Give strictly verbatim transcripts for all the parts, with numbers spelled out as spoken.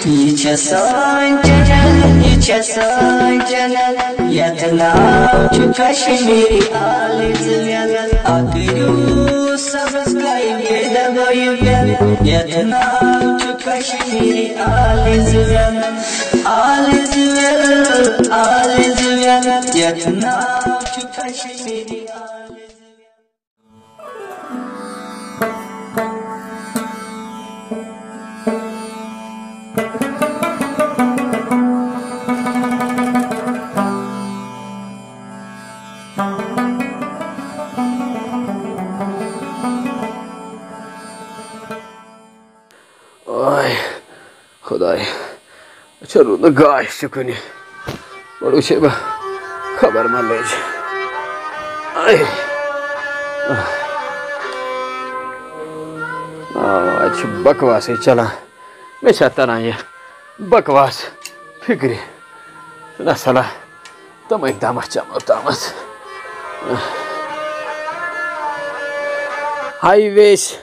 یہِ چھےٚ سٲنۍ چینل، یہِ چھےٚ سٲنۍ چینل، یتھ ناو چھُ کشمیری آلٕز ویل۔ اکھ کٔرِو سبسکرائب، بیٚیہِ دبٲیِو بیل۔ یتھ ناو چھُ کشمیری آلٕز ویل، آلٕز ویل، آلٕز ویل۔ یتھ ناو چھُ کشمیری آلٕز ویل۔ آے خۄداے، أچھا روٗد نہٕ گاش تہِ کُنہِ۔ گۄڈٕ وٕچھے بہٕ خبر ما لٔج۔ آے۔ آ، اَتہِ چھِ بکواسٕے چلان۔ مےٚ چھا تران یہِ بکواس فِکرِ؟ نہ صلاح، تِمَے دَمَس چَمو تامَتھ۔ ہاے ویش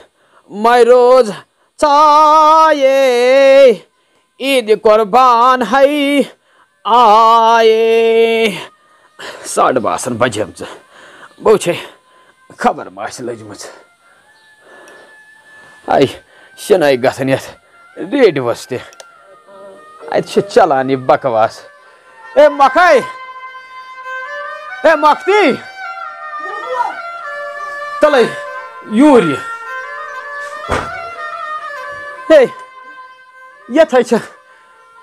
ماے روز ژایے، عیٖدِ قۄربان ہے آیے۔ ساڑٕ باہ آسَن بَجیمژٕ۔ بہٕ وٕچھے خبر ما آسہِ لٔجمٕژ۔ ہاے، شِنَے گژھن یَتھ ریڈیوَس تہِ۔ اَتہِ چھِ چَلان یہِ بکواس۔ اے مۄکھَے! اے مۄکھتی! تَلَے یوٗرۍ یہِ۔ ہے، یَتھ ہے چھِ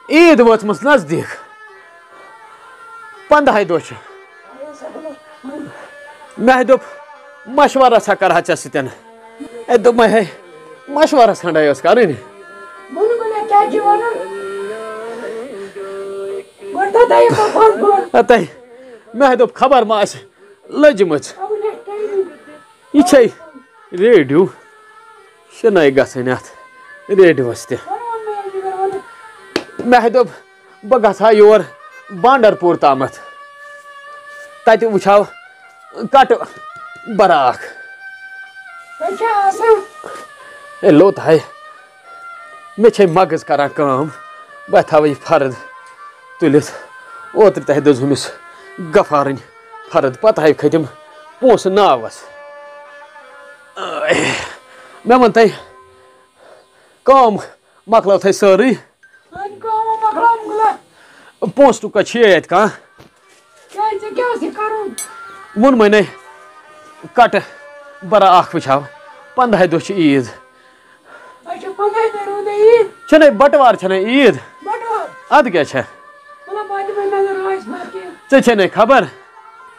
عیٖد وٲژمٕژ نزدیٖک۔ پنٛدہَے دۄہ چھِ۔ مےٚ دوٚپ، مشورہ سا کرٕ ہا ژےٚ سۭتۍ۔ اے، دوٚپمَے ہے، مشورہ سا ڈَے ٲس کَرٕنۍ۔ ووٚنُم مےٚ، کیٛاہ چھِ وَنُن؟ گۄڈٕ تھاو تۄہہِ یہِ کَتھ بۄن۔ اَتے، مےٚ دوٚپ، خبر ما آسہِ لٔجمٕژ۔ اَوٕ لَٹہِ کَرِ۔ یہِ چھے ریڈیو، شِنَے گژھٕنۍ اَتھ ریڈیوَس تہِ۔ مےٚ دوٚپ، بہٕ گژھٕ ہا یور بانڈر پوٗر تامَتھ، تَتہِ وٕچھِ ہاو کَٹہٕ براکھ۔ ہے، لوٚت ہے، مےٚ چھے مغز کران کٲم، بہٕ تھاوٕ یہِ فرد تُلِتھ۔ اوترٕ تہِ دِژ أمِس غفارٕنۍ فرد، پتہٕ ہاے کھٔتِم پونٛسہٕ ناوَس۔ مےٚ ووٚن تۄہہِ، کٲم مۄکلٲو تۄہہِ سٲرٕے۔ وۄنۍ کٲم مۄکلاوُن گوٚو۔ پونٛسہٕ ٹُکا چھُ اَتہِ کانٛہہ؟ کیٛازِ ژےٚ کیٛاہ اوسُے کَرُن؟ ووٚنمَے نے، کَٹہٕ بَرا اَکھ وٕچھاو، پنٛدہَے دۄہ چھِ عیٖد۔ اچھا، پنٛدہَے دۄہ روٗدے عیٖد؟ چھَنَے بَٹوار چھَنَے عیٖد؟ بَٹوار؟ اَدٕ کیٛاہ چھےٚ؟ مطلب، بہٕ دِمَے نظر رٲچھ ما کینٛہہ۔ ژےٚ چھے نے خبر؟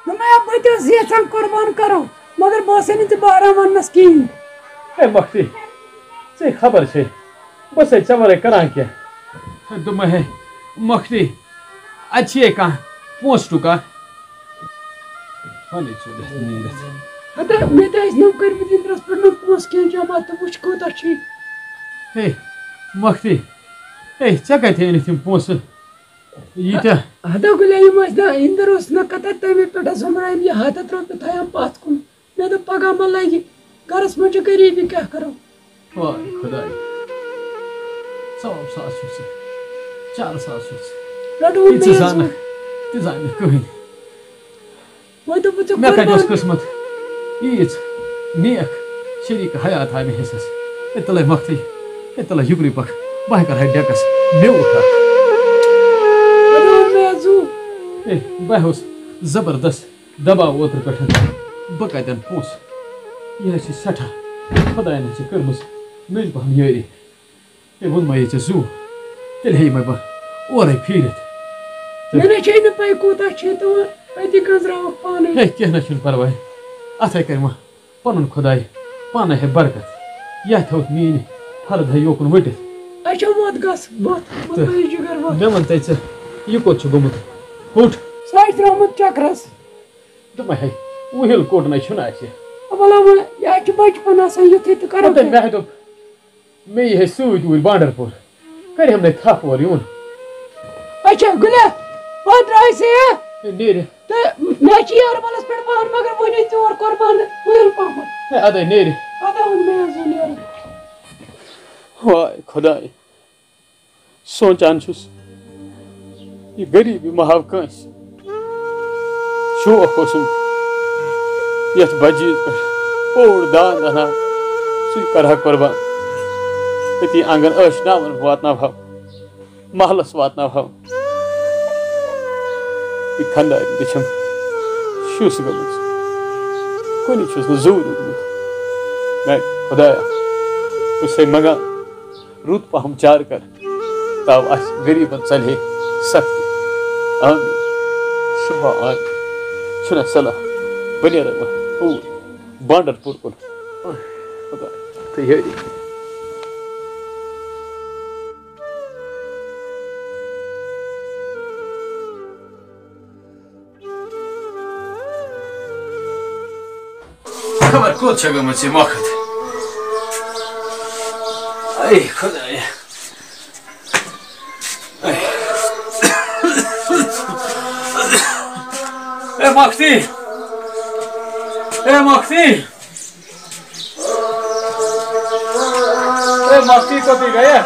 دوٚپمَے، بہٕ تہِ اوسُس یَژھان قۄربان کَرُن، مگر بہٕ اوسُے نہٕ ژےٚ بہران وَننَس کِہیٖنۍ۔ ہے مۄکھتی، ژےٚ خبر چھے، بہٕ چھُسَے ژےٚ وَرٲے کَران کینٛہہ؟ ہے، دوٚپمَے، ہے مۄکھتی، اَتہِ چھُیے کانٛہہ پونٛسہٕ ٹُکا؟ پَنٕنۍ چھِ گژھِ نیٖرِتھ۔ ہتا، مےٚ تہِ ٲسۍ نہٕ کٔرمٕتۍ اِنٛدرَس پٮ۪ٹھ نہٕ پونٛسہٕ کینٛہہ جمع، تہٕ وٕچھ کوٗتاہ چھُے۔ ہے مۄکھتی، ہے، ژےٚ کَتہِ أنِتھ یِم پونٛسہٕ؟ ییٖتیٛاہ؟ ہتا گُلیا، یِم ٲسۍ دَپان، اِنٛدر اوس نہ کَتھ تَمے پٮ۪ٹھ حظ ہُمرایَن یہِ ہَتھ ہَتھ رۄپیہِ تھایَم پَتھ کُن۔ مےٚ دوٚپ، پَگاہ ما لَگہِ؟ گَرَس منٛز چھِ غریٖبی، کیٛاہ کَرو؟ واے خۄداے، ژاو ساس چھُ ژےٚ، چار ساس چھُ ژےٚ۔ رَٹو یہِ ژٕ بیٚیہِ زانَکھ، تہِ زانہِ نہٕ کٕہٕنۍ۔ وۄنۍ دوٚپُتھ ژےٚ مےٚ کَتہِ اوس قۄربان۔ قٕسمت ییٖژ نیک شریٖک حیات آے مےٚ حِصَس۔ ہے تَلَے مۄکھتی، ہے تَلَے یُکنُے پَکھ، بہٕ ہا کَرٕ ہا ڈٮ۪کَس میوٗٹھ اَکھ۔ وۄنۍ دوٚپُن مےٚ زُو۔ ہے بہٕ اوس زبردست دباو اوترٕ پٮ۪ٹھ، بہٕ کَتٮ۪ن پونٛسہٕ؟ یہِ حظ چھِ سٮ۪ٹھاہ خۄدایَن حظ چھِ کٔرمٕژ نٔنۍ پَہَم یٲری۔ ہے، ووٚن مَے ژےٚ زُو، تیٚلہِ ہیٚیہِ مَے بہٕ اورَے پھیٖرِتھ۔ تہٕ مےٚ نہ چھے نہٕ پَے کوٗتاہ چھے تہٕ وۄنۍ أتی گٔنٛزراوَکھ پانَے۔ ہے، کینٛہہ نہ چھُنہٕ پَرواے۔ اَتھَے کَرِ وۄنۍ پَنُن خۄداے پانَے ہے برکت۔ یَتھ تھٲوٕتھ میٛٲنۍ فرد ہے یوکُن ؤٹِتھ۔ اچھا، ووت گژھ، ووتھ، ووتھ تہٕ پَنٕنۍ جِگر ووتھ۔ مےٚ وَن تَے ژٕ، یہِ کوٚت چھُ گوٚمُت؟ پھُٹ۔ سُہ آسہِ درٛامُت چَکرَس۔ دوٚپمَے ہے، وُہِل کوٚٹ نَے چھُنہٕ اَسہِ۔ وَلہٕ وۄنۍ، یہِ چھُ بَچپَن آسان یُتھُے تہٕ کَرو تہٕ کیٛاہ؟ مےٚ دوٚپ، مےٚ یی ہے سۭتۍ اوٗرۍ بانڈر پوٗر۔ کَرِ ہم نَے تھپھ اورٕ یُن۔ اچھا، گُلیا، پَتہٕ درٛاے ژٕ یہِ؟ ہے، نیٖرِتھ۔ تہٕ مےٚ چھِ یارٕ بَلَس پٮ۪ٹھ پَہَن، مگر وۄنۍ ہے ژور قۄربان، وُہِل پَہمَتھ۔ ہے، اَدَے نیٖرِتھ۔ اَدٕ وۄنۍ مےٚ حظ ووٚن یارٕ۔ واے خۄداے۔ سونٛچان چھُس، یہِ غریٖبی ما ہاو کٲنٛسہِ۔ شوق اوسُم یَتھ بجہِ عیٖد پٮ۪ٹھ اوٚڑ داند اَنہٕ ہا، سُے کَرٕ ہا قۄربان۔ أتی آنٛگن ٲشناوَن واتناوہا، محلَس واتناوہا۔ یہِ خانٛدارِنۍ تہِ چھَم شُس گٔمٕژ، کُنہِ چھُس نہٕ زوٗ روٗدمُت۔ میٛانہِ خۄدایا، بہٕ چھُسَے منٛگان، رُت پَہَم چارٕ کَر، تاو اَسہِ غریٖبَن ژَلہِ ہے سَختی۔ آمین۔ شُبہ آمین۔ چھُنہ صلاح، بہٕ نیرٕ وۄنۍ اوٗرۍ بانڈَرپوٗر کُن۔ خۄدایا، تہٕ یٲری۔ خبر کوٚت چھےٚ گٔمٕژ یہِ مۄکھت؟ اے خۄدایا۔ اے۔ اے مۄکھتی۔ اے مۄکھتی۔ اے مۄکھتی کوٚتٕے گٔیہ؟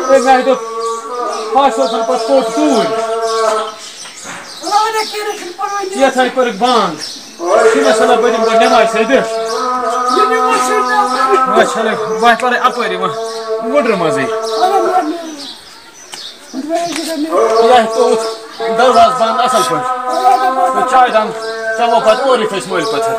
اے مےٚ دوٚپ، پَتہٕ سوزُن پَتہٕ کوٚت توٗرۍ؟ یَتھ ہَے کٔرٕکھ بنٛد۔ چھِ مےٚ سَلام، بہٕ دِمہٕ گۄڈٕ نٮ۪مازِ سۭتۍ۔ وۄنۍ چھَلے، بہٕ ہَے پَرَے اَپٲرۍ یِوان وُڈرٕ منٛزٕے۔ یہِ آسہِ توٚت دروازٕ بنٛد اَصٕل پٲٹھۍ۔ تہٕ چاے دام چٮ۪مو پَتہٕ اورٕ یِتھ أسۍ مٲلۍ پَتھر۔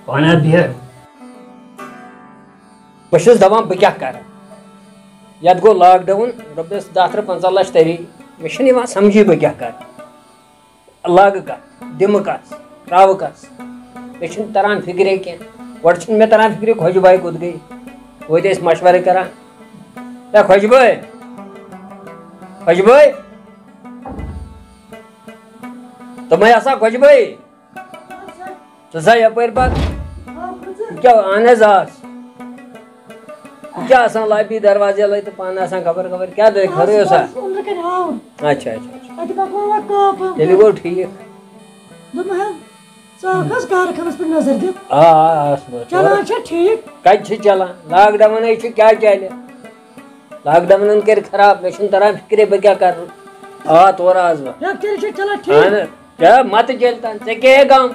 پانہ بیہہ۔ بہٕ چھُس دَپان، بہٕ کیٛاہ کَرٕ؟ یَتھ گوٚو lockdown، رۄپیَس دَہ ترٕٛہ پنٛژاہ لَچھ تٔری۔ مےٚ چھُنہٕ یِوان سَمجھی، بہٕ کیٛاہ کَرٕ۔ لاگہٕ کَتھ، دِمہٕ کَس، ترٛاوٕ کَس؟ مےٚ چھُنہٕ تَران فِکرے کینٛہہ۔ گۄڈٕ چھُنہٕ مےٚ تَران فِکرِ، خۄجہِ بھاے کوٚت گٔے؟ وۄنۍ ٲسۍ مَشوَرٕ کَران۔ ہے خۄجہِ بھاے، خۄجہِ بھاے، تِمَے آسان خۄجہِ بھاے۔ ژٕ ژاے یَپٲرۍ پَتہٕ؟ یہِ کیٛاہ؟ اَہَن حظ، آ۔ یہِ کیٛاہ آسان لابی دروازٕ یَلَے تہٕ پانہٕ آسان خبر خبر کیٛاہ دٔے خٲرٕے اوسا؟ أنٛدرٕ کَنہِ آوُر۔ اچھا، اچھا، اچھا۔ اَتہِ پَکو وۄنۍ کٲپہٕ۔ تیٚلہِ گوٚو ٹھیٖک۔ دوٚپمَے حظ، ژٕ آکھ حظ کارخانَس پٮ۪ٹھ نظر دِتھ؟ آ، آ، آس بہٕ۔ چَلان چھا ٹھیٖک؟ کَتہِ چھِ چَلان؟ lockdown ہے چھُ، کیٛاہ چَلہِ؟ lockdown کٔرۍ خراب، مےٚ چھُنہٕ تَران فِکرے بہٕ کیٛاہ کَرٕ۔ آ، تورٕ آس بہٕ۔ ہے، تیٚلہِ چھُ چَلان ٹھیٖک۔ اَہَن حظ۔ کیٛاہ مَتہٕ جیٚلہِ تَن؟ ژےٚ کیٛاہ ہے غم؟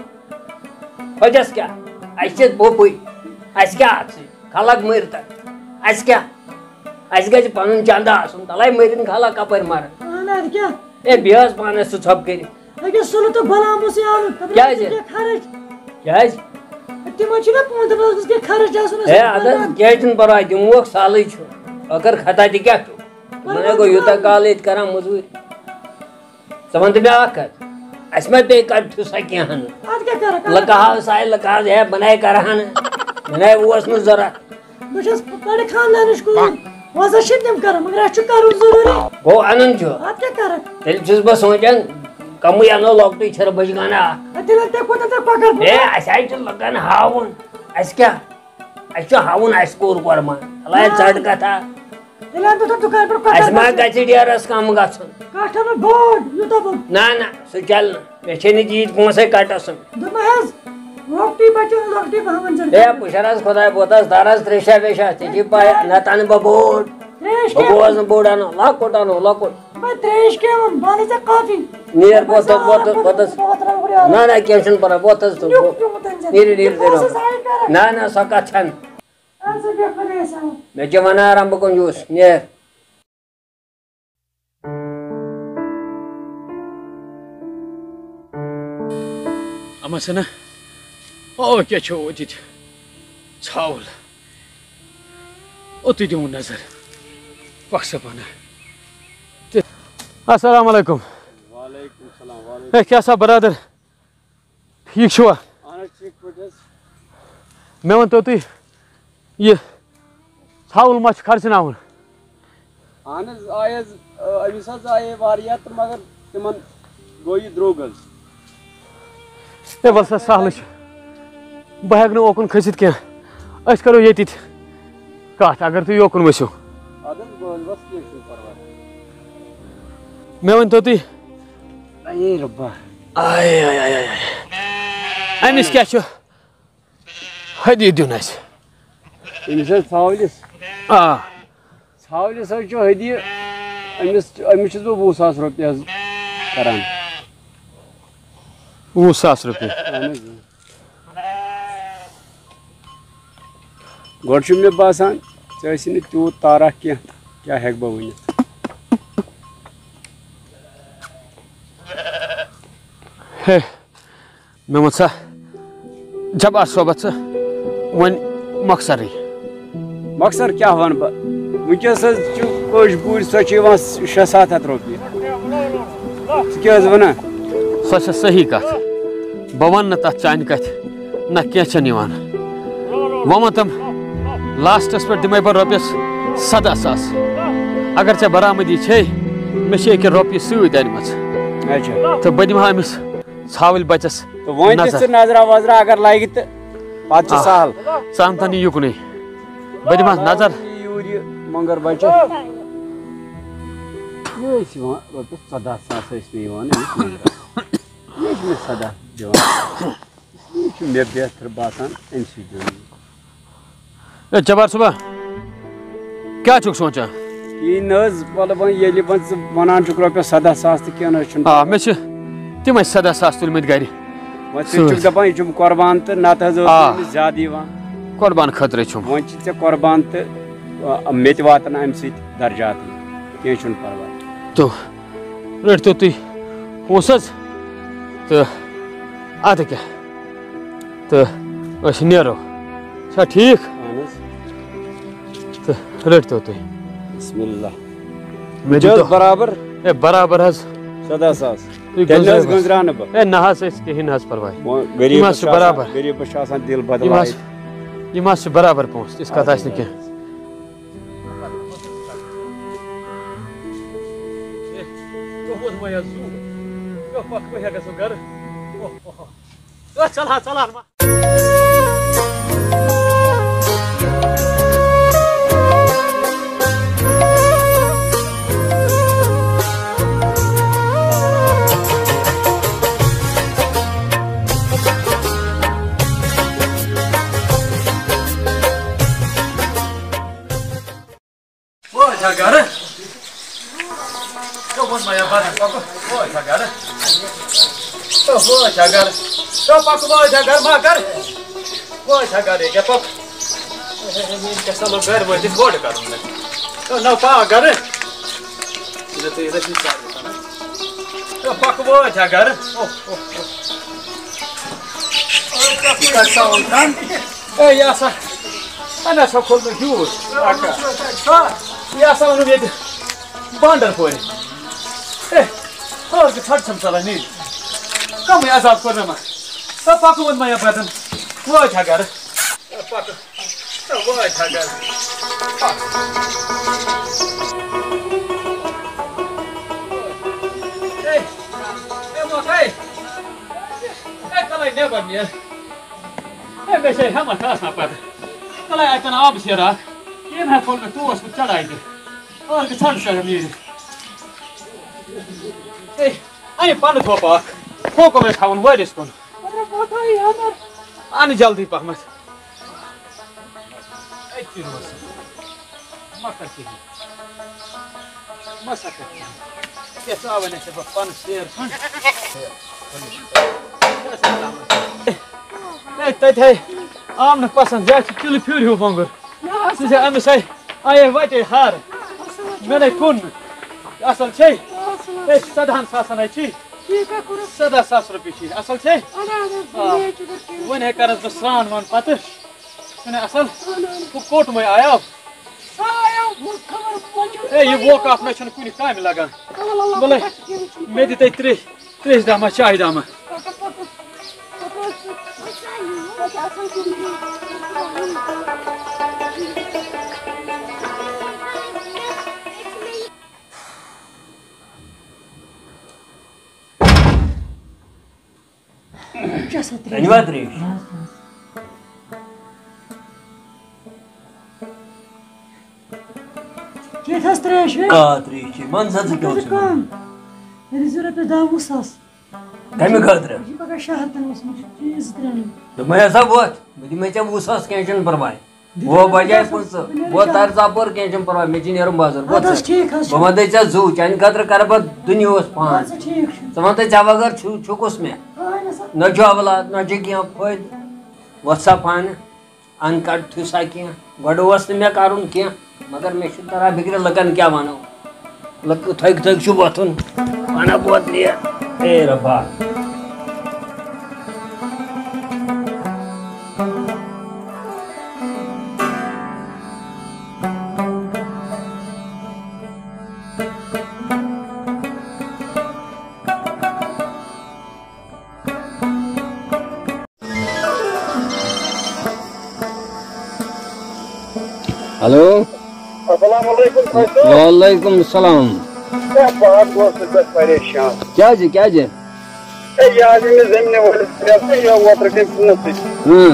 خۄدَس کیٛاہ؟ اَسہِ چھِ بوٚبُے۔ اَسہِ کیٛاہ اَتھ سۭتۍ؟ خلق مٔرۍ تَن۔ اَسہِ کیٛاہ؟ اَسہِ گژھِ پَنُن چنٛدٕ آسُن۔ تَلَے مٔرِن خلق کَپٲرۍ مَرَن؟ اَہَن حظ، کیٛاہ؟ ہے، بیٚہہ حظ پانَس ژٕ ژھۄپہٕ کٔرِتھ۔ أکِس سُلہٕ تہٕ غلامَس یاوٕ۔ دَپان کیٛازِ؟ ژٕ کیٛاہ خرٕچ؟ کیٛازِ؟ تِمَن چھُنہ پانٛژھ دَپان، گوٚژھ کینٛہہ خرٕچ آسُن، ہے، اَسہِ اَدٕ حظ، کینٛہہ چھُنہٕ پَرواے، دِموکھ سالٕے چھُ۔ ٲخٕر خطا تہِ کیٛاہ چھُ؟ وۄنۍ ہے گوٚو یوٗتاہ کال ییٚتہِ کَران مٔزوٗرۍ۔ ژٕ وَن تہٕ مےٚ اَکھ کَتھ، اَسہِ ما پیٚیہِ کَڑتھٕے سۄ کینٛہہ ہَن؟ اَدٕ کیٛاہ کَرَکھ؟ لُکہٕ ہاو سایہِ، لُکہٕ ہاو ہے، بَناے کَرٕہَن، مےٚ نَے اوس نہٕ ضوٚرَتھ۔ بہٕ چھَس پَرٕ خاندانٕچ کوٗر، وۄنۍ چھِ تِم کَران، مگر اَسہِ چھُ کَرُن ضروٗری۔ گوٚو اَنُن چھُ۔ اَدٕ کیٛاہ کَرَکھ؟ تیٚلہِ چھُس بہٕ سونٛچان، کَمٕے اَنو لۄکٹُے چھِرٕ بٔجۍ گانہ اَکھ۔ اَدٕ تیٚلہِ اَدٕ تۄہہِ کوٗتاہ تۄہہِ کۄکَر؟ ہے، اَسہِ حظ چھُ لُکَن ہاوُن۔ اَسہِ کیٛاہ؟ اَسہِ چھُ ہاوُن اَسہِ کوٚر قۄربان۔ اَلہ ہا۔ ژَٹ کَتھا۔ تیٚلہِ اَنہٕ بہٕ تۄہہِ دُکان پٮ۪ٹھ کۄکَر اَسہِ ما بَچہِ۔ گژھِ ڈیرَس کَم گژھُن؟ کَٹھ اَنو بوٚڑ، یوٗتاہ بوٚڑ۔ نہ، نہ، سُہ چَلہِ نہٕ۔ مےٚ چھے نہٕ تیٖتۍ پونٛسَے کَٹَس۔ دوٚپمَے حظ، لۄکٹُے بَچہِ اَنو لۄکٹُے پَہَم زَن۔ ہے، بہٕ چھَس حظ خۄداے بوتَس دَرَس ترٛیشا ویشا، ژےٚ چھِ پَے، نَتہٕ اَنہٕ بہٕ بوٚڑ۔ ترٛیش بہٕ گوس نہٕ بوٚڑ اَنُن، لۄکُٹ اَنو، لۄکُٹ۔ بہٕ ترٛیش کھیوٚم، بہٕ اَنَے ژےٚ کافی۔ نیر، بہٕ وۄتھ حظ، بہٕ وۄتھ حظ، بہٕ وۄتھ حظ۔ بہٕ وۄتھ رَنٛگ بہٕ نیر۔ نہ، نہ، کینٛہہ چھُنہٕ پَرواے، وۄتھ حظ ژٕ۔ نیُک پیوٚمُت أنۍ زٮ۪ن۔ نیٖرِو، نیٖرِو، بہٕ اوسُس نیٖرِو۔ آے کَران۔ نہ، نہ، سۄ کَتھ چھَنہٕ۔ اَدٕ سا بیٚہہ خۄدایَس حوالہٕ۔ مےٚ کیٛاہ وَنان رَنٛبہٕ کُن یُس، نیر۔ اما سنا، او کیٛاہ چھو أتی ژھاوُل؟ اوٚتُے دِمو نظر۔ پکھ سا پنہ۔ تہٕ السلام علیکم۔ وعلیکم السلام، وعلیکم۔ ہے، کیٛاہ سا برادر؟ ٹھیٖک چھُوا؟ اہن حظ، ٹھیٖک پٲٹھۍ حظ۔ مےٚ ؤنۍتو تُہۍ، یہِ ژھاوُل ما چھُ خرچناوُن؟ اہن حظ، آیہِ حظ، أ، أمِس حظ آیے واریاہ تہٕ مگر تِمن گوٚو یہِ درٛوٚگ حظ۔ ہے، وَلہٕ سا، سہلٕے چھُ۔ بہٕ ہٮ۪کہٕ نہٕ اوکُن کھٔسِتھ کینٛہہ۔ أسۍ کَرو ییٚتی تہِ کَتھ، اگر تُہۍ یوکُن ؤسِو۔ اَدٕ حظ، بہٕ حظ وَسہٕ، کینٛہہ چھُنہٕ پَرواے۔ مےٚ ؤنۍتو تُہۍ۔ اے رۄبا۔ آے، آے، آے، آے، آے۔ أمِس کیٛاہ چھُ؟ ہدیہِ دیُن اَسہِ۔ أمِس حظ ژھاولِس۔ آ۔ ژھاولِس حظ چھُ ہدیہِ، أمِس، أمِس چھُس بہٕ وُہ ساس رۄپیہِ حظ کران۔ وُہ ساس رۄپیہِ؟ اہن حظ، اۭں۔ گۄڈٕ چھُ مےٚ باسان، ژےٚ ٲسی نہٕ تیوٗت تارَکھ کینٛہہ، کیٛاہ ہٮ۪کہٕ بہٕ ؤنِتھ؟ ہے، مےٚ ووٚن سا، جبار صٲبَس ژٕ وۄنۍ مۄخصرٕے۔ مۄخصر کیٛاہ وَنہٕ بہٕ؟ وٕنکیٚس حظ چھُ کٲج پوٗرۍ، سۄ چھِ یِوان شےٚ سَتھ ہَتھ رۄپیہِ۔ ژٕ کیٛاہ حظ وَنان؟ سۄ چھےٚ صحیح کَتھ۔ بہٕ وَنہٕ نہٕ تَتھ چانہِ کَتھِ، نہ کینٛہہ چھَنہٕ یِوان۔ وۄنۍ وَن تِم، لاسٹَس پٮ۪ٹھ دِمَے بہٕ رۄپیَس سَداہ ساس۔ اگر ژےٚ برآمدی چھے، مےٚ چھِ ییٚکیٛاہ رۄپیہِ سۭتۍ اَنِمَژٕ۔ اچھا۔ تہٕ بہٕ دِمہٕ ہا أمِس ژھاوٕلۍ بَچَس تہٕ وۄنۍ دِ نظر۔ ژٕ نظرا وظرا، اگر لگہِ تہٕ پتہٕ چھُ آ، سہل۔ ژٕ اَن تَن یہِ یُکنُے۔ بہٕ دِمہٕ ہَس نظر۔ یہِ یوٗرۍ یہِ مۄنٛگَر بَچہٕ۔ یہِ ٲسۍ یِوان رۄپیَس ژۄداہ ساس ٲسۍ مےٚ یِوان أمِس مۄنٛگرَس۔ یہِ چھِ مےٚ سَداہ دِوان۔ یہِ چھُ مےٚ بہتر باسان أمۍ سٕے دیُن۔ اے جبار صٲبا، کیٛاہ چھُکھ سونٛچان؟ یی نہٕ حظ، وَلہٕ وۄنۍ ییٚلہِ وۄنۍ ژٕ وَنان چھُکھ رۄپیَس سَداہ ساس تہٕ کینٛہہ نہ حظ چھُنہٕ آ، پَرواے۔ مےٚ چھِ تِمَے سَداہ ساس تُلمٕتۍ گَرِ وۄنۍ ژٕ چھُکھ سۭتۍ۔ دَپان یہِ چھُم قۄربان تہٕ نَتہٕ حظ اوس آ۔ أمِس زیادٕ یِوان۔ قۄربان خٲطرَے چھُم۔ وۄنۍ چھِ ژےٚ قۄربان تہٕ، آ، مےٚ تہِ واتَن اَمہِ سۭتۍ درجات۔ کینٛہہ چھُنہٕ پَرواے۔ تو رٔٹۍ تو تُہۍ پونٛسہٕ حظ تہٕ اَدٕ کیٛاہ؟ تہٕ أسۍ نیرو۔ چھا ٹھیٖک؟ اہن حظ۔ تہٕ رٔٹۍ تو تُہۍ۔ بسم اللہ۔ مےٚ یہِ چھِ حظ دیٖتو برابر؟ ہے، برابر حظ۔ سَداہ ساس۔ تُہۍ تیٚلہِ نہ حظ گٔنزرٲیِو حظ۔ گٔنزراو نہٕ بہٕ۔ ہے، نہ حظ، أسۍ کِہیٖنۍ نہ حظ پَرواے۔ وۄنۍ غریٖبَس یِم حظ چھِ چھُ آسان، برابر۔ غریٖبَس چھُ آسان دِل یِم بدلٲیِتھ۔ حظ، یِم حظ چھِ برابر پونٛسہٕ، تِژھ کَتھ آسہِ نہٕ کینٛہہ۔ ژَل ہا، ژَل ہا۔ وٲتۍ ہا گرٕ۔ تو ووٚن ما یا بدن پکو۔ وٲتۍ ہا گرٕ۔ تو وٲتۍ ہا گرٕ۔ تو پکو وٲتۍ ہا گرٕ ما گرٕ۔ وٲتۍ ہا گرٕ، ییٚکیٛاہ پکو۔ ہے، ہے، ہے، میٛٲنۍ کیٛاہ سا لوٚگ گرِ وٲتِتھ گۄڈٕ کرُن مےٚ۔ تو نہ پاک گرٕ۔ یہِ چھِ ژےٚ یہِ چھِ سارِوٕے کران۔ تو پکو وٲتۍ ہا گرٕ۔ اوہ، اوہ، اوہ۔ یہِ کیٛاہ سا اوٚن کھن؟ اے، یہِ ہسا، أمۍ ہسا کھوٚل مےٚ ہیوٗر۔ اچھا۔ یہِ ہسا اوٚنُم ییٚتہِ بانڈر پورِ۔ اے، خٲر کہِ ژھٹھ چھَم ژَلان نیٖرِتھ۔ کَمٕے عذاب کوٚر مےٚ ما۔ سا پَکہٕ وۄنۍ ما یا بدن۔ وٲتۍ ہا گرٕ۔ سا پَکہٕ۔ سا وٲتۍ ہا گرٕ۔ پَکھ۔ اے، اے، مۄکھ، اے۔ اے، ژَلَے نٮ۪بر نیر۔ ہے، مےٚ چھے ہٮ۪متھ آسان پتہٕ۔ تَلَے اَتٮ۪ن آبہٕ سیرا اکھ۔ ییٚمۍ ہا کوٚر مےٚ ٹوس کُن چڑایہِ تہِ۔ ٲر گٔژھ ژھَن سۄ نیٖرِتھ۔ ہے، اَنہِ پَنہٕ تھوپہٕ اکھ۔ ہُہ کوٚر مےٚ تھاوُن وٲرِس کُن۔ اَنہِ جلدی پہمتھ۔ أتھی روز۔ مہ کر کِہیٖنۍ۔ ہے، تَتہِ ہے آو نہٕ پسنٛد، زیادٕ چھِ تِلہٕ پھیُر ہیوٗ مۄنٛگُر۔ ژٕ چھےٚ أمِس ہے آیے وَٹے ہار۔ مےٚ نے کُن نہٕ۔ اَصٕل چھے؟ ہے، سَدہَن ساسَن ہے چھی۔ ٹھیٖک ہا کوٚرُتھ۔ سَداہ ساس رۄپیہِ چھی۔ اَصٕل چھے؟ اَدٕ، اَدٕ، آ۔ مےٚ چھُ گۄڈٕ کٔرِتھ۔ وۄنۍ ہے کَرَس بہٕ سرٛان وان پَتہٕ۔ چھُنہ اَصٕل؟ اَہَن حظ۔ ہُہ کوٚٹ مَے آیو؟ سُہ آیو، ہُہ خبر وۄنۍ چھُ اے، یہِ ووکھ اَتھ نہ چھُنہٕ کُنہِ کامہِ لَگان۔ وَلہٕ، وَلہٕ، وَلہٕ، وَلہٕ، پَتہٕ کیٚنٛہہ چھُنہٕ۔ مےٚ دِ تَتہِ ترٛیش، ترٛیش دامہ، چاے دامہ۔ پَکو، پَکو، پَکو، پَکو۔ چا سا ترٛیش۔ أنِوا ترٛیش؟ بس، بس۔ چیٚیِو حظ ترٛیش ویش۔ آ، ترٛیش چیٚیِو۔ وَن سا ژٕ کیٛاہ اوس یہِ وَنان؟ کَم؟ مےٚ دِژ رۄپیَس دَہ وُہ ساس۔ کَمہِ خٲطرٕ؟ یہِ چھِ پَگاہ شہر تام اوسمُت، چیٖز ترٛٮ۪ن۔ دوٚپمَے ہسا ووت، بہٕ دِمَے ژےٚ وُہ ساس، کینٛہہ چھُنہٕ پَرواے۔ وۄنۍ بجاے پٕنٛژٕہ، وۄنۍ تر ژاپور، کینٛہہ چھُنہٕ پرواے، مےٚ چھِ نیرُن بازر۔ وۄتھ اَدٕ حظ، سا۔ ٹھیٖک حظ چھُ۔ بہٕ وَنہٕ تۄہہِ ژےٚ زُو، چانہِ خٲطرٕ کَرٕ بہٕ دُنیاہَس پان۔ اَدٕ سا، ٹھیٖک چھُ۔ ژٕ وَن تہٕ ژےٚ بغٲر چھُ، چھُ کُس مےٚ؟ کٕہٕنۍ نہ سا۔ نہ چھُ اولاد، نہ چھُ کینٛہہ فٲیدٕ۔ وۄتھ سا پانہٕ، اَن کَڑ تھُو سا کینٛہہ۔ گۄڈٕ اوس نہٕ مےٚ کَرُن کینٛہہ، مگر مےٚ چھُنہٕ تَران فِکرِ لُکَن کیٛاہ وَنو۔ لُکہٕ تھٔکۍ تھٔکۍ چھُ وۄتھُن، وَنان ووت نیر۔ اے رۄبا۔ ہیلو۔ السلام علیکم خۄش صٲب۔ وعلیکم السلام۔ ہے، بہٕ حظ گوس ژٕ پٮ۪ٹھ پریشان۔ کیٛازِ، کیٛازِ؟ ہے، یہِ حظ أمِس زٔمیٖنہِ وٲلِس پٮ۪ٹھ، یہِ اوترٕ کٔمۍ پونٛسہٕ دِتۍ۔ اۭں۔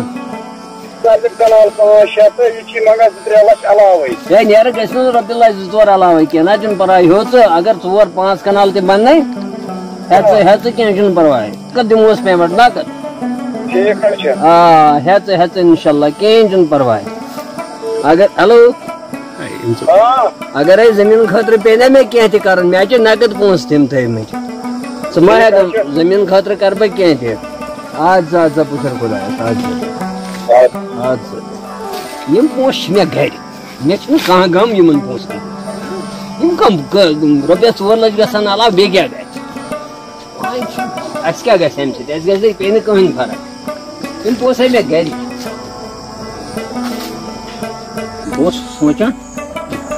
ژےٚ دِتۍ کنال پانٛژھ شےٚ تہٕ یہِ چھِ منٛگان زٕ ترٛےٚ لَچھ علاوَے۔ ہے، نیرٕ گژھِ نہٕ رۄپیہِ لَچھ زٕ ژور علاوَے کینٛہہ، نہ چھُنہٕ پَرواے، ہیوٚت ژٕ، اگر ژور پانٛژھ کنال تہِ بَننے، ہٮ۪ژٕ، ہٮ۪ژٕ، کینٛہہ چھُنہٕ پَرواے۔ کَتھ دِموس پیمٮ۪نٛٹ نقد؟ ٹھیٖک حظ چھُ۔ آ، ہٮ۪ژٕ، ہٮ۪ژٕ، اِنشاءاللہ، کِہیٖنۍ چھُنہٕ پَرواے۔ اگر، ہیلو۔ آ۔ اگرے زٔمیٖن خٲطرٕ پیٚیہِ نا مےٚ کینٛہہ تہِ کَرُن، مےٚ چھِ نقد پونٛسہٕ تِم تھٲومٕتۍ۔ ژٕ ما ٹھیٖک حظ ہٮ۪کَکھ چھُ۔ زٔمیٖن خٲطرٕ کَرٕ بہٕ کینٛہہ تہِ۔ اَدٕ سا، اَدٕ سا، پُشر خۄدایَس، اَدٕ سا۔ اَدٕ اَدٕ سا۔ یِم پونٛسہٕ چھِ مےٚ گَرِ۔ مےٚ چھُنہٕ کانٛہہ غم یِمَن پونٛسَن۔ یِم کَم، گ-، رۄپیَس ژور لَچھ گژھن علاوٕ بیٚیہِ کیٛاہ گژھِ؟ وۄنۍ چھُ، اَسہِ کیٛاہ گژھِ اَمہِ سۭتۍ؟ اَسہِ گژھِ نہٕ، پیٚیہِ نہٕ کٕہٕنۍ فرق۔ تِم پونٛسہٕ ہے مےٚ گَرِ۔ بہٕ اوسُس سونٛچان،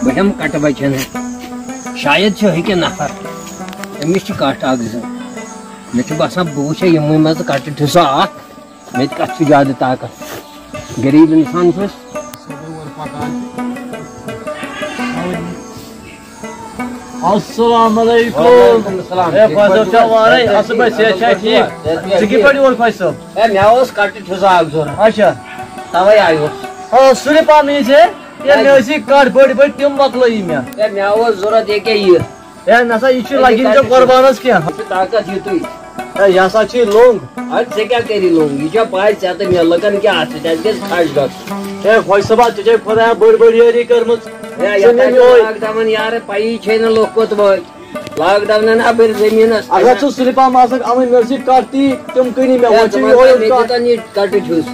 بہٕ ہٮ۪مہٕ کَٹہٕ بَچَن ہٮ۪تھ۔ شاید چھُ ہیٚکہِ نفر، أمِس چھِ کَٹھ اَکھ زٕ۔ مےٚ چھُ باسان، بہٕ وٕچھے یِموٕے منٛزٕ کَٹہٕ ٹھِسا اَکھ۔ مےٚ تہِ کَتھ چھُ زیادٕ طاقت؟ غریٖب اِنسان چھُس۔ السلام علیکم۔ وعلیکم السلام۔ ہے، ٹھیٖک فاضل پٲٹھۍ چھا چھِو؟ وارے؟ اَصٕل پٲٹھۍ، صحت چھا ٹھیٖک؟ صحت ژٕ کِتھ ٹھیٖک۔ پٲٹھۍ یور، خۄش صٲب؟ ہے، مےٚ اوس کَٹہٕ ٹھِسہٕ اَکھ ضوٚرَتھ۔ اچھا۔ تَوَے آیوس۔ آ، سُلہِ پَہَم یی ژےٚ؟ ہے، مےٚ ٲسۍ یہِ کَٹھ بٔڑۍ بٔڑۍ، تِم مۄکلٲیی مےٚ۔ ہے، مےٚ اوس ضوٚرَتھ ییٚکیٛاہ یہِ۔ ہے، نسا، یہِ چھُ لگہِ نہٕ ژےٚ قربانس کینٛہہ۔ یہِ چھُ طاقت یُتُے۔ ہے، یہِ ہسا چھُے لوٚنٛگ۔ اَدٕ ژےٚ کیٛاہ کری لوٚنٛگ؟ یہِ چھا پاے ژےٚ تہٕ مےٚ لُکن کیٛاہ آسہِ؟ اَسہِ گژھِ خش گژھُن۔ ہے، خۄش صٲبا، ژےٚ چھے خۄدایا بٔڑ بٔڑ یٲری کٔرمٕژ۔ ہے، ژٕ یَتھ نِن ہا یِہوٚے۔ لاک ڈاوُن یارٕ، پَیی چھے نہٕ لُکھ کوٚت وٲتۍ۔ لاک ڈاوُنن اَپٲرۍ زٔمیٖنَس۔ اگر ژٕ سُلہِ پہم آسکھ اَنٕنۍ، مےٚ ٲسۍ یہِ کَٹھ تی، تِم کٕنی مےٚ، ہے، وۄنۍ چھُ ژٕ وَن یِہوٚے سا، مےٚ یوت کَٹھ۔ کوٗتاہ نِش کَٹھ چھُس؟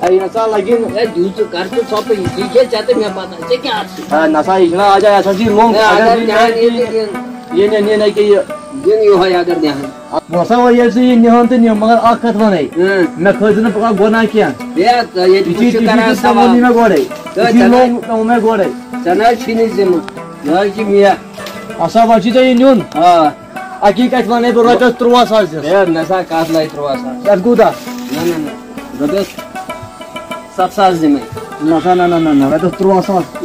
ہے، یہِ نسا لَگہِ نہٕ۔ ہے، دِیِو ژٕ، کر ژٕ ژھۄپہٕ، یہِ چھِ ژےٚ تہٕ مےٚ پَتہ، ژےٚ کیٛاہ آسہِ؟ ہے، نسا، یہِ چھُنہ آز، یہِ ہسا چھِ یہِ لوٚنٛگ۔ ہے، اگر اگر یہِ نیٛاہَن یہِ تہِ دِن۔ یہِ نِن، یہِ نِن، یہِ کیٛاہ یہِ؟ دِن یِہوٚے اگر نیٛاہَن۔ بہٕ ہسا وَنہٕ، ییٚلہِ ژٕ یہِ نِہَن تہٕ نِہَن، مگر اَکھ کَتھ وَنَے، اۭں۔ مےٚ کھٲلۍ زِ نہٕ پَگاہ گۄناہ کینٛہہ۔ ہے، تہٕ ییٚتہِ یہِ کُس چھِ، چھُ یہِ چھُ، کَران یہِ چھُ، ژےٚ ووٚنُے ژٕ۔ مےٚ گۄڈَے۔ تہٕ یہِ چھُ ژےٚ نہ، لوٚنٛگ، مےٚ ووٚن مےٚ گۄڈَے۔ ژےٚ نہ حظ چھی نہٕ ذِمہٕ، یہِ حظ چھِ مےٚ۔ اَسا وۄنۍ چھُے ژےٚ یہِ نیُن۔ آ۔ حقیٖقت وَنَے بہٕ رۄپیَس تُرٛواہ ساس دِس۔ ہے، نہ سا، کَتھ لَگہِ تُرٛواہ ساس؟ یَتھ کوٗتاہ؟ نہ، نہ، نہ۔ رۄپیَس ستھ ساس دِمَے۔ نہ سا، نہ، نہ، نہ، نہ، رۄپیَس تُرٛواہ ساس۔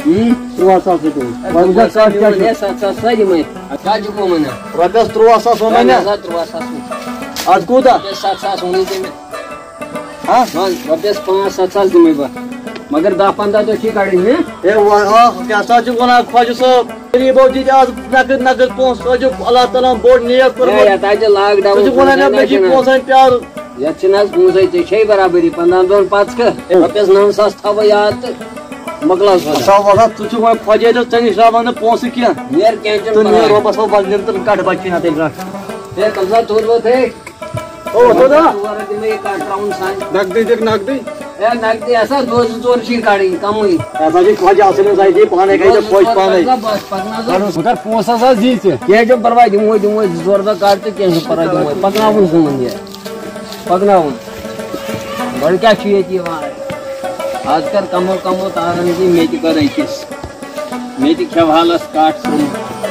ہُم؟ تُرٛواہ ساس رۄپیہِ۔ ہے، وۄنۍ وٕچھ سا، کَتھ کیٛاہ میون، چھُ؟ ہے، ستھ ساس سا دِمَے۔ اَدٕ کیٛاہ چھُکھ وۄنۍ وَنان؟ رۄپیَس تُرٛواہ ساس ووٚن مےٚ ہے، نہ۔ نہ سا، تُرٛواہ ساس ووٚن۔ اَدٕ کوٗتاہ؟ رۄپیَس ستھ ساس ووٚنُے ژےٚ مےٚ۔ ہا؟ وَن، رۄپیَس پانٛژھ ستھ ساس دِمَے بہٕ۔ مگر دَہ پنٛداہ دۄہ چھی کَڑٕنۍ، ہہ؟ ہے، وَ-، آ، کیٛاہ سا چھُکھ وَنان، خواجہ صٲب؟ غریٖبو دِتۍ آز نقد نقد پونٛسہٕ، سُہ چھُ اللہ تعالیٰ ہَن بوٚڑ نیک ہے، کوٚرمُت۔ یَتھ حظ چھِ لاک ژٕ ڈاوُن چھُکھ وَنان مےٚ، مےٚ چھِ پونٛسَن پیٛارُن۔ یَتھ چھِنہٕ حظ پونٛسَے، ژےٚ چھے برابٔری پنٛدہَن دۄہَن پَتہٕ کَر؟ ہے۔ رۄپیَس نَو ساس تھاوَے یاد تہٕ۔ مۄکلاو سودا۔ سا وَلہٕ، ژٕ چھُکھ وۄنۍ خۄجے تہٕ ژےٚ نِش راوان نہٕ پونٛسہٕ کینٛہہ۔ نیر کینٛہہ چھُنہٕ ژٕ نیر پَرواے۔ رۄبَس حوال، نیر تہٕ کَڑ بَچہِ نہ تیٚلہِ رَٹھ۔ ہے، تَمہِ ساتہٕ تھوٚد ووت ہے۔ او، تھوٚد ہا؟ ژور ہَتھ دِمہٕ بہٕ یہِ کَڑ ترٛاوُن سانہِ۔ نقدٕے دِکھ، نقدٕے۔ ہے، نقدٕے ہسا، دۄہ زٕ ژور چھِ یہِ کَڑٕنۍ، کَمٕے۔ ہسا چھِ خۄجہِ آسان حظ اَتہِ، پانَے دۄہ کَرِ زٕ خۄش ژور پانَے۔ کَڑ سا بَس، پَکناو سا۔ اَدٕ وۄنۍ کَر پونٛسہٕ ہسا زی ژٕ۔ کینٛہہ چھُنہٕ پَرواے، دِمہوے، دِمہوے، زٕ ژور دۄہ کَڑ تہٕ کینٛہہ چھُنہٕ پَرواے، دِمہوے۔ پَکناوُن زوٗن یہِ۔ پَکناوُن۔ وۄنۍ کیٛاہ چھُ ییٚتہِ یِوان؟ آز کَر کَمو کَمو تارَن زِ مےٚ تہِ کٔر أکِس۔ مےٚ تہِ کھٮ۪وہالَس کَٹھ ژھٕنۍ۔